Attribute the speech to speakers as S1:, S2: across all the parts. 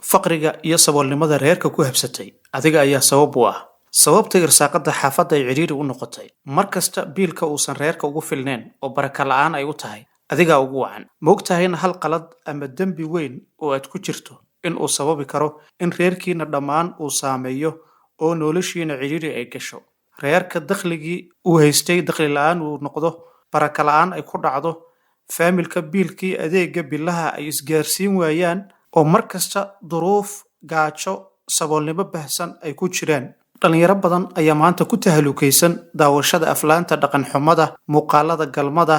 S1: Faqriga iyo saboolnimada reerka ku habsatay adiga ayaa sabab u ah. Sababta irsaaqada xaafadda ay cidhiidhi u noqotay, mar kasta biilka uusan reerka ugu filnayn oo baraka la'aan ay u tahay, adigaa ugu wacan. Ma ogtahayna hal qalad ama dembi weyn oo aad ku jirto in uu sababi karo in reerkiina dhammaan uu saameeyo oo noloshiina cidhiidhi ay gasho, reerka dakhligii uu haystay dakhli la'aan uu noqdo, baraka la'aan ay ku dhacdo, faamilka biilkii adeega bilaha ay isgaarsiin waayaan, oo mar kasta duruuf gaajo, saboolnimo baahsan ay ku jiraan? Dhalinyaro badan ayaa maanta ku tahalukaysan daawashada aflaanta dhaqan xumada, muuqaalada galmada,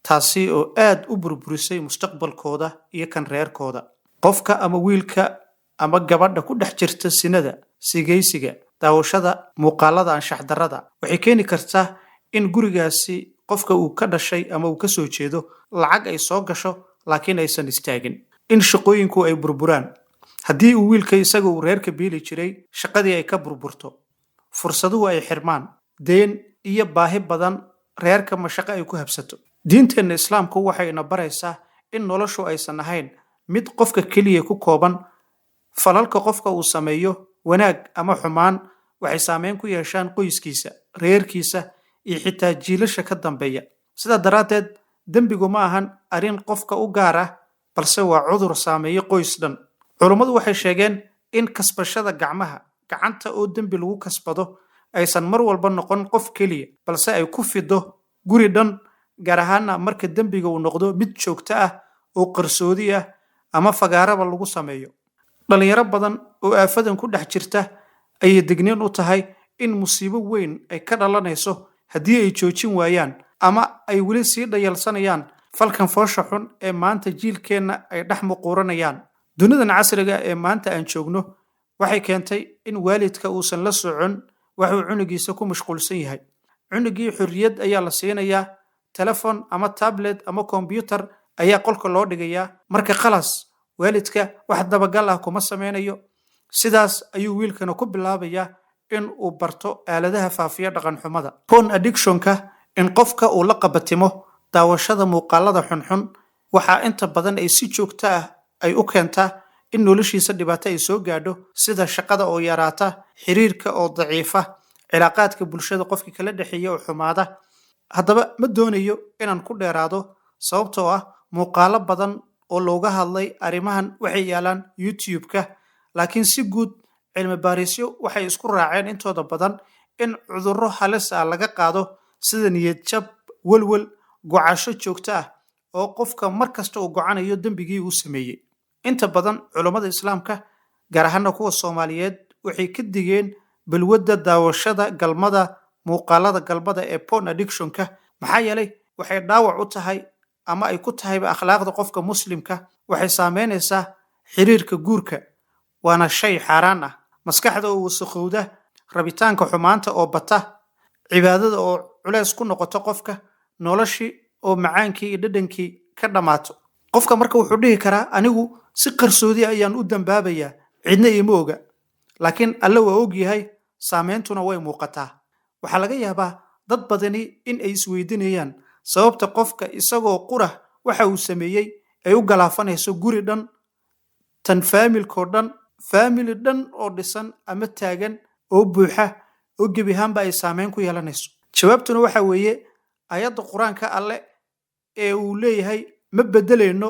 S1: taasi oo aad u burburisay mustaqbalkooda iyo kan reerkooda. Qofka ama wiilka ama gabadha ku dhex jirta sinada, sigaysiga, daawashada muuqaalada anshax darrada waxay keeni kartaa in gurigaasi qofka uu ka dhashay ama uu ka soo jeedo lacag ay soo gasho laakiin aysan istaagin, in shaqooyinku ay burburaan, haddii uu wiilka isaga uu reerka biili jiray shaqadii ay ka burburto, fursaduhu ay xirmaan, deen iyo baahi badan reerka mashaqo ay ku habsato. Diinteenna Islaamku waxay ina baraysaa in noloshu aysan ahayn mid qofka keliya ku kooban. Falalka qofka uu sameeyo, wanaag ama xumaan, waxay saameyn ku yeeshaan qoyskiisa, reerkiisa iyo xitaa jiilasha ka dambeeya. Sidaa daraaddeed, dembigu ma ahan arrin qofka u gaar ah, balse waa cudur saameeya qoys dhan. Culummadu waxay sheegeen in kasbashada gacmaha, gacanta oo dembi lagu kasbado, aysan mar walba noqon qof keliya, balse ay ku fido guri dhan, gaar ahaana marka dembiga uu noqdo mid joogto ah oo qarsoodi ah ama fagaaraba lagu sameeyo. Dhalinyaro badan oo aafadan ku dhex jirta ayay degniin u tahay in musiibo weyn ay ka dhalanayso haddii ay joojin waayaan ama ay weli sii dhayalsanayaan falkan foosha xun ee maanta jiilkeenna ay dhex muquuranayaan. Dunidan casriga ee maanta aan joogno waxay keentay in waalidka uusan la socon waxuu cunugiisa ku mashquulsan yahay. Cunugii xorriyad ayaa la siinayaa, telefon ama tablet ama kombyutar ayaa qolka loo dhigayaa. Marka khalaas, waalidka wax dabagal ah kuma sameynayo. Sidaas ayuu wiilkana ku bilaabayaa in uu barto aaladaha faafiya dhaqan xumada. Porn addictionka, in qofka uu la qabatimo daawashada muuqaalada xunxun, waxaa inta badan ay si joogto ah ay u keentaa in noloshiisa dhibaato ay soo gaadho, sida shaqada oo yaraata, xiriirka oo daciifa, cilaaqaadka bulshada qofkii kala dhexeeya oo xumaada. Haddaba ma doonayo inaan ku dheeraado, sababtoo ah muuqaalo badan oo looga hadlay arrimahan waxay yaalaan YouTube-ka, laakiin si guud cilmi baarisyo waxay isku raaceen intooda badan in cudurro halis ah laga qaado, sida niyad jab, welwel, gocasho joogto ah oo qofka mar kasta uu gocanayo dembigii uu sameeyey. Inta badan culummada Islaamka, gaar ahaana kuwa Soomaaliyeed, waxay ka digeen balwadda daawashada galmada, muuqaalada galmada ee porn addictionka, maxaa yeelay waxay dhaawac u tahay ama ay ku tahayba akhlaaqda qofka Muslimka. Waxay saameynaysaa xiriirka guurka, waana shay xaaraan ah. Maskaxda oo wasakhowda, rabitaanka xumaanta oo bata, cibaadada oo culeys ku noqoto qofka, noloshii oo macaankii iyo dhadhankii ka dhammaato. Qofka marka wuxuu dhihi karaa: "Anigu si qarsoodi ayaan u dambaabayaa, cidna iima oga." Laakiin Alle waa og yahay, saameyntuna way muuqataa. Waxaa laga yaabaa dad badani in ay isweydiinayaan sababta qofka isagoo qura waxa uu sameeyey ay u galaafanayso guri dhan, tan faamilkoo dhan, faamili dhan oo dhisan ama taagan oo buuxa oo gebi ahaanba ay saameyn ku yeelanayso. Jawaabtuna waxa weeye ayadda Qur-aanka Alle ee uu leeyahay: "Ma beddelayno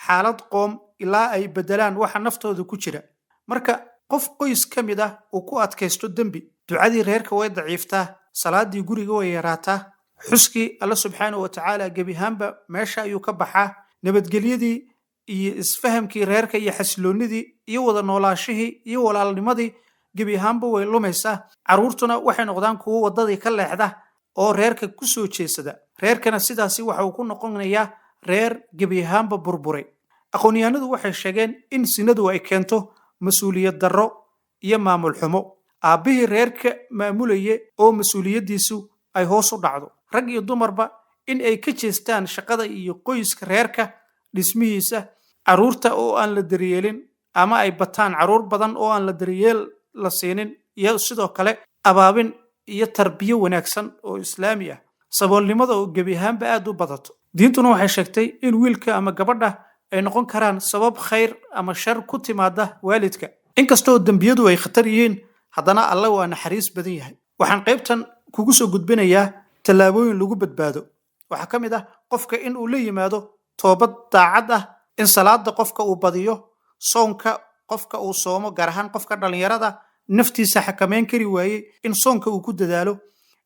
S1: xaalad qoom ilaa ay beddelaan waxa naftooda ku jira." Marka qof qoys ka mid ah uu ku adkaysto dembi, ducadii reerka way daciiftaa, salaadii guriga way yaraataa, xuskii Alle subxaanahu wa tacaala gebi ahaanba meesha ayuu ka baxaa, nabadgelyadii iyo isfahamkii reerka iyo xasiloonnidii iyo wada noolaashihii iyo walaalnimadii gebi ahaanba way lumaysaa. Carruurtuna waxay noqdaan kuwo waddadii ka leexda oo reerka ku soo jeesada. Reerkana sidaasi waxa uu ku noqonayaa reer gebi ahaanba burburay. Aqoonyahanadu waxay sheegeen in sinadu ay keento mas-uuliyad darro iyo maamul xumo, aabbihii reerka maamulaye oo mas-uuliyaddiisu ay hoos u dhacdo, rag iyo dumarba in ay ka jeestaan shaqada iyo qoyska reerka dhismihiisa, carruurta oo aan la daryeelin ama ay bataan carruur badan oo aan la daryeel la siinin, iyo sidoo kale abaabin iyo tarbiyo wanaagsan oo Islaami ah, saboolnimada oo gebi ahaanba aad u badato. Diintuna waxay sheegtay in wiilka ama gabadha ay noqon karaan sabab khayr ama shar ku timaada waalidka. Inkastoo dembiyadu ay khatar yihiin, haddana Alle waa naxariis badan yahay. Waxaan qaybtan kugu soo gudbinayaa tallaabooyin lagu badbaado. Waxaa ka mid ah qofka in uu la yimaado toobad daacad ah, in salaada qofka uu badiyo, soonka qofka uu soomo, gaar ahaan qofka dhallinyarada naftiisa xakameyn kari waayey in soonka uu ku dadaalo,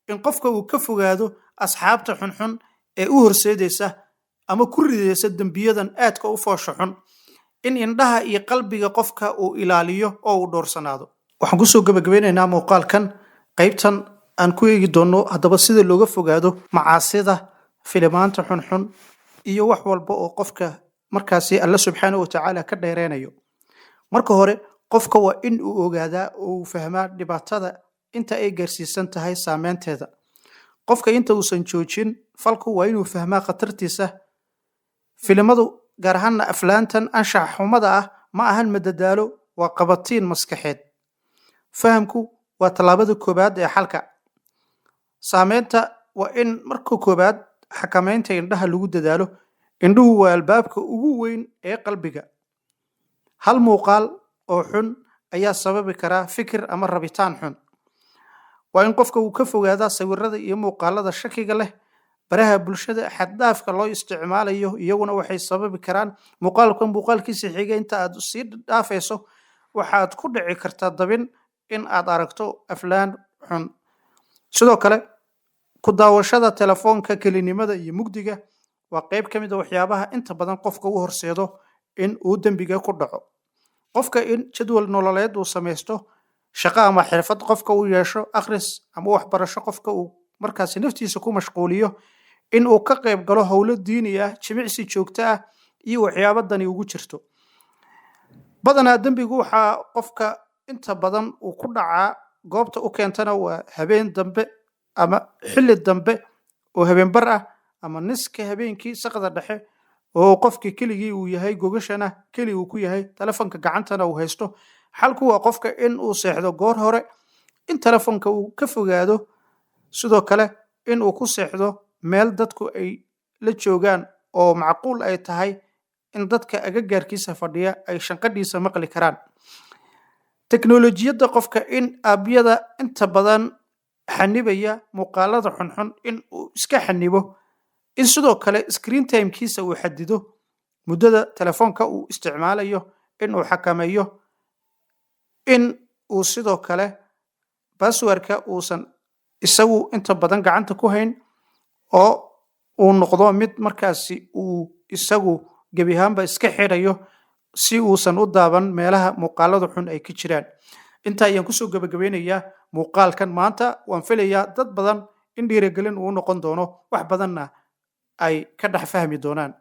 S1: in qofka uu ka fogaado asxaabta xunxun ee u horseedaysa ama ku ridaysa dembiyadan aadka u foosha xun, in indhaha iyo qalbiga qofka uu ilaaliyo oo uu dhowrsanaado. Waxaan kusoo gabagabeynaynaa muuqaalkan qaybtan aan ku eegi doono haddaba sida looga fogaado macaasida, filimaanta xunxun iyo wax walba oo qofka markaasi Alle subxaanahu watacaala ka dheereynayo. Marka hore qofka waa in uu ogaadaa oo uu fahmaa dhibaatada inta ay gaarsiisan tahay saameynteeda. Qofka inta uusan joojin falku waa inuu fahmaa khatartiisa. Filimadu, gaar ahaana aflaantan anshaxa xumada ah, ma ahan madadaalo, waa qabatiin maskaxeed. Fahamku waa tallaabada koowaad ee xalka. Saameynta waa in marka koowaad xakameynta indhaha lagu dadaalo. Indhuhu waa albaabka ugu weyn ee qalbiga. Hal muuqaal oo xun ayaa sababi karaa fikir ama rabitaan xun. Waa in qofka uu ka fogaadaa sawirada iyo muuqaalada shakiga leh. Baraha bulshada xad-dhaafka loo isticmaalayo iyaguna waxay sababi karaan muuqaalka muuqaalkiisa xiga. Inta aad sii dhaafayso waxaad ku dhici kartaa dabin in aad aragto aflaan xun. Sidoo kale ku daawashada telefoonka kelinimada iyo mugdiga waa qayb ka mid a waxyaabaha inta badan qofka u horseedo in uu dembiga ku dhaco. Qofka in jadwal nololeed uu samaysto, shaqo ama xirfad qofka uu yeesho, akhris ama waxbarasho qofka uu markaasi naftiisa ku mashquuliyo, in uu ka qayb galo howlo diini ah, jimicsi joogto ah iyo waxyaabo dani ugu jirto. Badanaa dembigu waxaa qofka inta badan uu ku dhacaa goobta u keentana waa habeen dambe ama xilli dambe oo habeenbar ah ama niska habeenkii, saqda dhexe, oo qofkii keligii uu yahay, gogashana keli uu ku yahay, telefoonka gacantana uu haysto. Xalku waa qofka in uu seexdo goor hore, in telefoonka uu ka fogaado, sidoo kale in uu ku seexdo meel dadku ay la joogaan oo macquul ay tahay in dadka agagaarkiisa fadhiya ay shanqadhiisa maqli karaan. Teknolojiyadda qofka in aabyada inta badan xanibaya muuqaalada xunxun in uu iska xanibo, in sidoo kale screen timekiisa uu xadido, muddada telefoonka uu isticmaalayo in uu xakameeyo, in uu sidoo kale passwordka uusan isagu inta badan gacanta ku hayn oo uu noqdo mid markaasi uu isagu gebi ahaanba iska xidhayo si uusan u daaban meelaha muuqaalada xun ay ka jiraan. Intaa ayaan kusoo gabagabeynayaa muuqaalkan maanta. Waan filayaa dad badan in dhiirigelin uu noqon doono, wax badanna ay ka dhex fahmi doonaan.